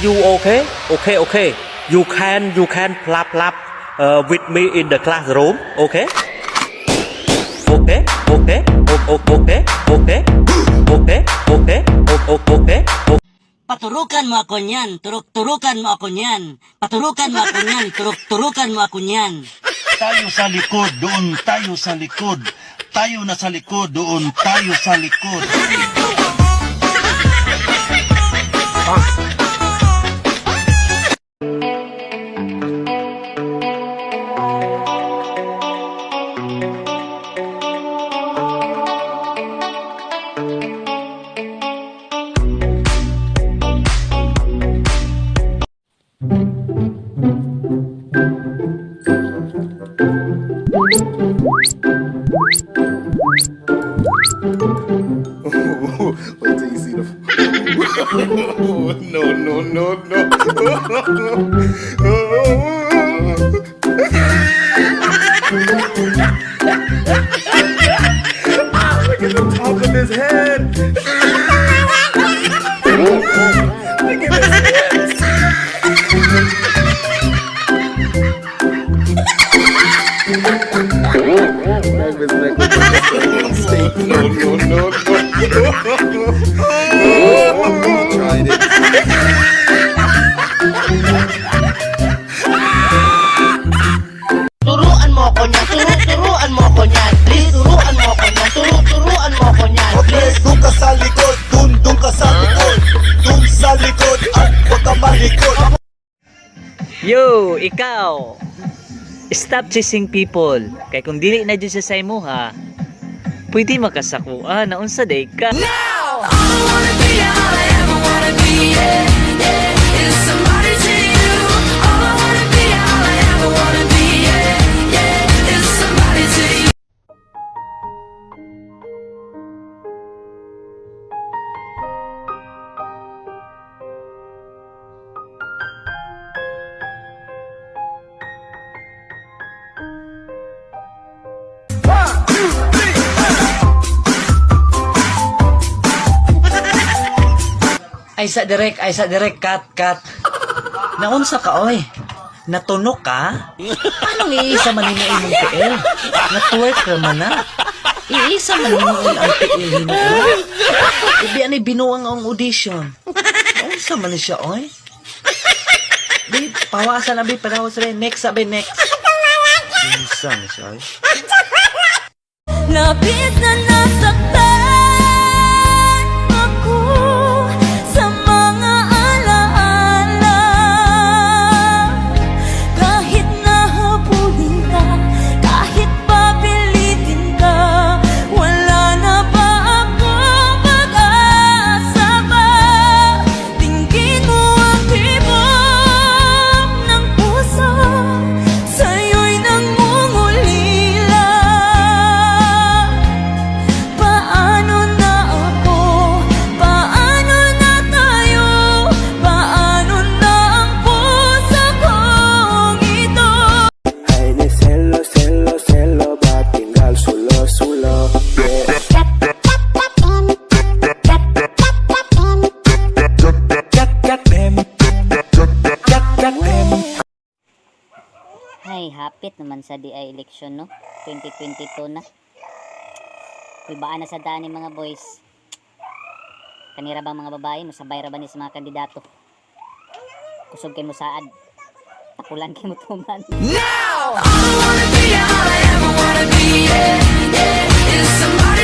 You okay? Okay. You can plap plap with me in the classroom. Okay. Okay. Paturukan mo ako niyan, turuk-turukan mo ako niyan. Paturukan mo ako niyan, turuk-turukan mo ako niyan. Tayo sa likod, doon tayo sa likod. Tayo na sa likod, doon tayo sa likod. Wait till you see the. No, no, no, no. Look at the top of his head. Look at his head. Grab his neck with the steak. No, no, no, no. Tried it. Turuan mo ko niyan, turu turuan mo ko niyan. Please turuan mo ko niyan, turu turuan mo ko niyan. Okay, dun ka sa likod, dun, dun ka sa likod. Dun sa likod at huwag ka malikot. Yo, ikaw! Stop chasing people. Kay kung dili na dyan siya sa imo ha, pwede makasakuan na unsa day ka. Ay sa direct, cut, cut. Naunsa ka, oy? Natunok ka? Anong iisa man nimo imong tiil? Natwerk ra man na. Iisa man nimo ang tiil hinuon. Ubi ani binuang ang audition. Naunsa man ni siya, oy? Di, pawasan na bi, panawas rin. Next, sabi, next. Unsa ni siya, oy? Labis na nasaktan ako sa mga alaala. Kahit nahabulin ka, kahit papilitin ka, wala na ba akong pag-asa pa? Tingin mo ang tibok ng puso, sa'yo'y nangungulila. Paano na ako? Paano na tayo? Paano na ang puso kong ito? Ay, de celo, celo, celo, va tinggal sulo, sulo, yeah. Ay, hapit naman sa DI election, no? 2022 na. Kulbaan na sa daan ni mga boys. Kanira bang mga babae, musabay ra ba ni sa mga kandidato? Kusog kay musaad. Tapulan kay mutuman. All I wanna be, all I ever wanna be, yeah, is somebody.